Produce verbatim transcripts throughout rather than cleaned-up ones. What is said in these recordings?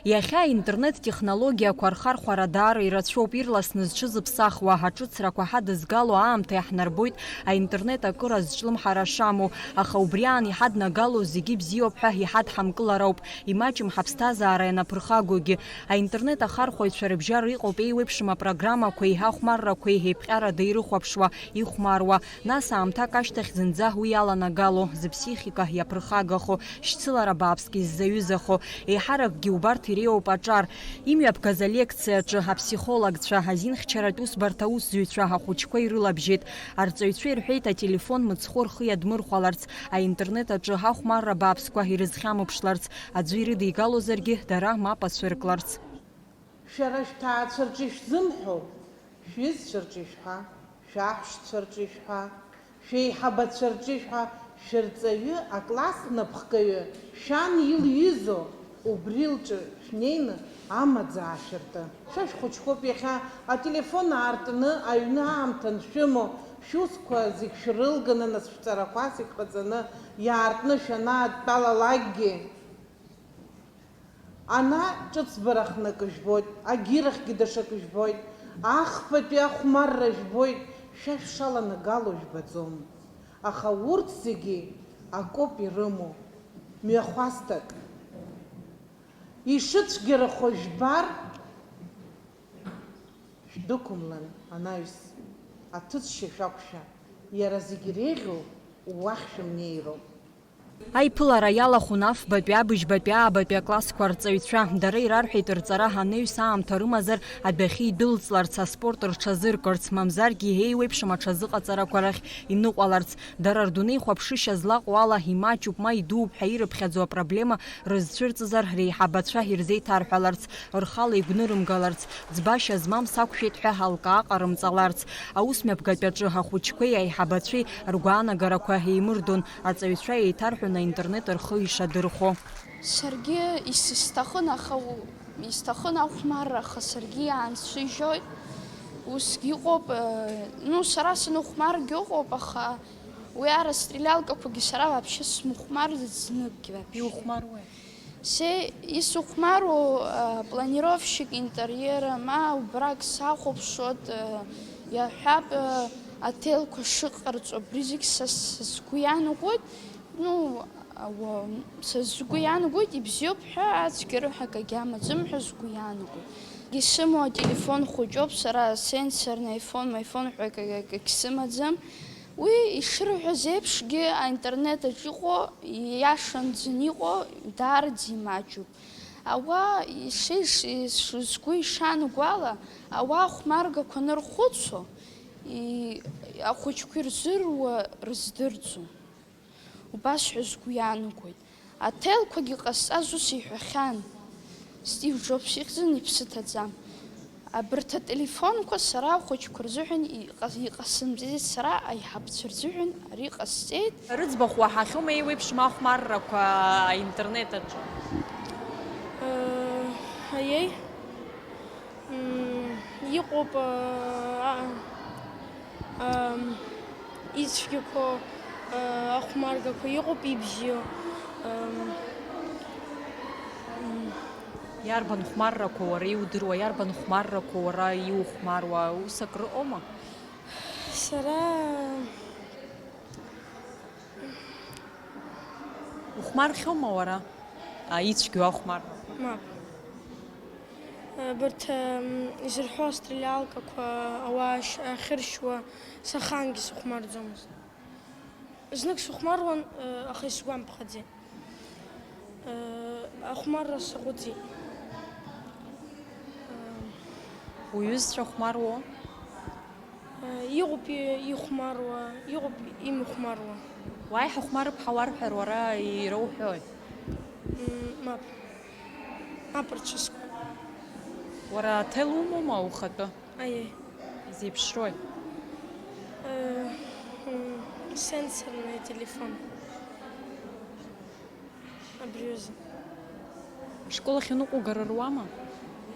Иахьа аинтернет технологиақәа рхархәара даара ирацәоуп, ирласны зҽызыԥсахуа, аҿыцрақәа ҳадызгало аамҭа иаҳнарбоит аинтернет акыра зҿлымҳара шамоу, аха убри аан иҳаднагало зегьы бзиоуп ҳәа иҳадҳамкылароуп, имаҷым ҳаԥсҭазаара ианаԥырхагогьы. Аинтернет ахархәаҩцәа рыбжьара иҟоуп еиуеиԥшым апрограммақәеи ахәмаррақәеи еиԥҟьарада ирыхәаԥшуа, ихәмаруа, нас аамҭак ашьҭахь зынӡа уи иаланагало, зыԥсихика иаԥырхагахо, шьцылара бааԥск иззаҩызахо, еиҳаракгьы убарҭ иреиуоуп аҿар. Имҩаԥгаз алекциаҿы аԥсихологцәа, азинхьчаратә усбарҭа аусзуҩцәа ахәыҷқәа ирылабжьеит. Арҵаҩцәа ирҳәеит, ателефон мыцхәы рхы иадмырхәаларц, аинтернет аҿы ахәмарра бааԥсқәа ирызхьамыԥшларц, аӡәы ирыдигалозаргьы, дара мап ацәыркларц. Шәара шәҭаацәа рҿы ишәзымҳәо, шәҩызцәа рҿы ишәҳәа, шәаҳәшьцәа рҿы ишәҳәа, шәеиҳабацәа рҿы ишәҳәа, шәырҵаҩы, акласс напхгаҩы, шәан илҩызоу, убри лҿы шәнеины амаӡа аашәырты. Шәа шәхәыҷқәоуп иахьа ателефон аартны аҩны аамҭа аншәымоу, шәусқәа зегь шәрылганы, нас шәҵарақәа зегь ҟаҵаны иаартны шәанаадтәалалакгьы, ана ҿыцбарахны акы жәбоит, агьирахьгьы даҽакы жәбоит, ахԥатәи ахәмарра жәбоит, шәа шәшаланагало жәбаӡом. Аха урҭ зегьы акоуп ирымоу, мҩахәасҭак. Ишыцәгьарахо жәбар, шәдәықәымлан, анаҩс, аҭыҵшьа шәақәшәа, иара зегь иреиӷьу уахь шәымнеироуп. Аиԥылара иалахәын афбатәи, абыжьбатәи, аабатәи аклассқәа рҵаҩцәа. Дара ирарҳәеит, рҵара анаҩс аамҭа рымазар, адәахьы идәылҵларц, аспорт рҽазыркырц, мамзаргьы еиуеиԥшым аҽазыҟаҵарақәа рахь иныҟәаларц. Дара рдунеихәаԥшышьа злаҟоу ала, имаҷуп ма идууп ҳәа ирыԥхьаӡо апроблема рызцәырҵызар, реиҳабацәа ирзеиҭарҳәаларц, рхала игәнырымгаларц, ӡбашьа змам сақәшәеит ҳәа алкаа ҟарымҵаларц. Аус мҩаԥгатәаҿы ахәыҷқәеи аиҳабацәеи ргәаанагарақәа еимырдон, аҵаҩцәа еиҭарҳәон аинтернет рхы ишадырхәо. Саргьы ис-, исҭахын, аха у-, исҭахын ахәмарра, аха саргьы иаансыжьоит. Усгьы ыҟоуп, э, ну, сара саныхәмаргьы ыҟоуп, аха уи арастрелиалкақәагьы сара вообще смыхәмарӡац зныкгьы вообще. Иухәмаруеи? Се исыхәмаруа, а, планировщик интерьера, ма убрак сахәаԥшуеит, а, иаҳҳәап, а, отельқәа шыҟарҵо, абри зегь са, са сгәы иаанагоит, ну, ауа, са сгәы иаанагоит, ибзиоуп ҳәа, ацәгьара ҳәа акагьы амаӡам ҳәа сгәы иаанагоит. Исымоу ателефон хәыҷоуп сара, сенсорный iPhone, iPhone ҳәа акагь, акагь сымаӡам. Уи ишырҳәаз еиԥшгьы, аинтернет аҿы иҟоу, ииашанӡан иҟоу, даараӡа имаҷуп. Ауаа, ишиш-, иш-, сгәы ишаанагоу ала, ауаа ахәмаргақәа анырхәыцуа, и-, ахәыҷқәа ирзыруа рыздырӡом. Убас ҳәа сгәы иаанагоит. Аҭелқәагьы ҟазҵаз ус иҳәахьан, Стив Џобс ихьӡын, иԥсы ҭаӡам. Абарҭ ателефонқәа сара ахәыҷқәа рзыҳәан иҟаз-, иҟасымҵеит, сара аиҳабацәа рзыҳәан ари ҟасҵеит. Рыӡбахә уаҳахьоума еиуеиԥшым ахәмаррақәа аинтернет аҿы? Э, аиеи. М, иҟоуп, а, а, ам, ицәгьақәоу, а, ахәмаргақәа, иҟоуп ибзиоу. Ам, м. Иарбан хәмаррақәа уара иудыруа, иарбан хәмаррақәа уара иухәмаруа, ус акры ыҟоума? Сара Ухәмархьоума уара, а, ицәгьоу ахәмарра? Мап. Абарҭ, ам, изырҳәо астрелиалкақәа, ауаа ш-, ахьыршьуа, сахаангьы сыхәмарӡомызт. Знык сыхәмаруан, э, аха исгәамԥхаӡеит. Э, ахәмарра саҟәыҵит. Э, Уҩызцәа хәмаруо? Иҟоуп и-, ихәмаруа, иҟоуп имыхәмаруа. Уааи ҳахәмарып ҳәа уарҳәар, уара ироуҳәои? М, мап. Мап рҽызкуа. Уара аҭел умоума ухатәы? Аиеи. Изеиԥшрои? Э, м, сенсорный телефон. Абри азы. Ашкол ахь уныҟәгара руама?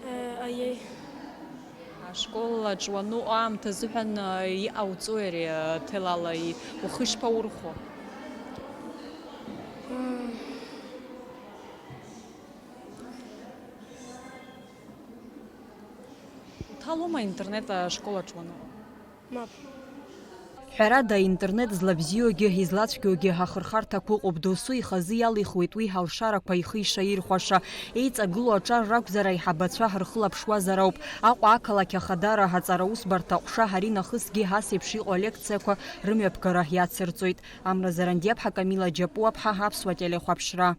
Э, аиеи. Ашкол аҿы уаныҟоу аамҭа азыҳәан, э, иҟауҵои ари, э, ҭелала и-, ухы ишԥаурхәо? М. Иҟалома аинтернет ашкол аҿы уаныҟоу? Мап. Ҳәарада, аинтернет злабзиоугьы, излацәгьоугьы ахырхарҭақәа ыҟоуп, досу ихазы иалихуеит уи алшарақәа ихы ишаирхәаша. Еиҵагылоу аҿар ракәзар, аиҳабацәа ҳрыхылаԥшуазар ауп. Аҟәа ақалақь ахадара аҵара усбарҭа аҟәша ари нахысгьы ас еиԥш иҟоу алекциақәа рымҩаԥгара иацырҵоит. Амра Зарандиаԥҳа, Камила Џьапуаԥҳа, Аԥсуа телехәаԥшра.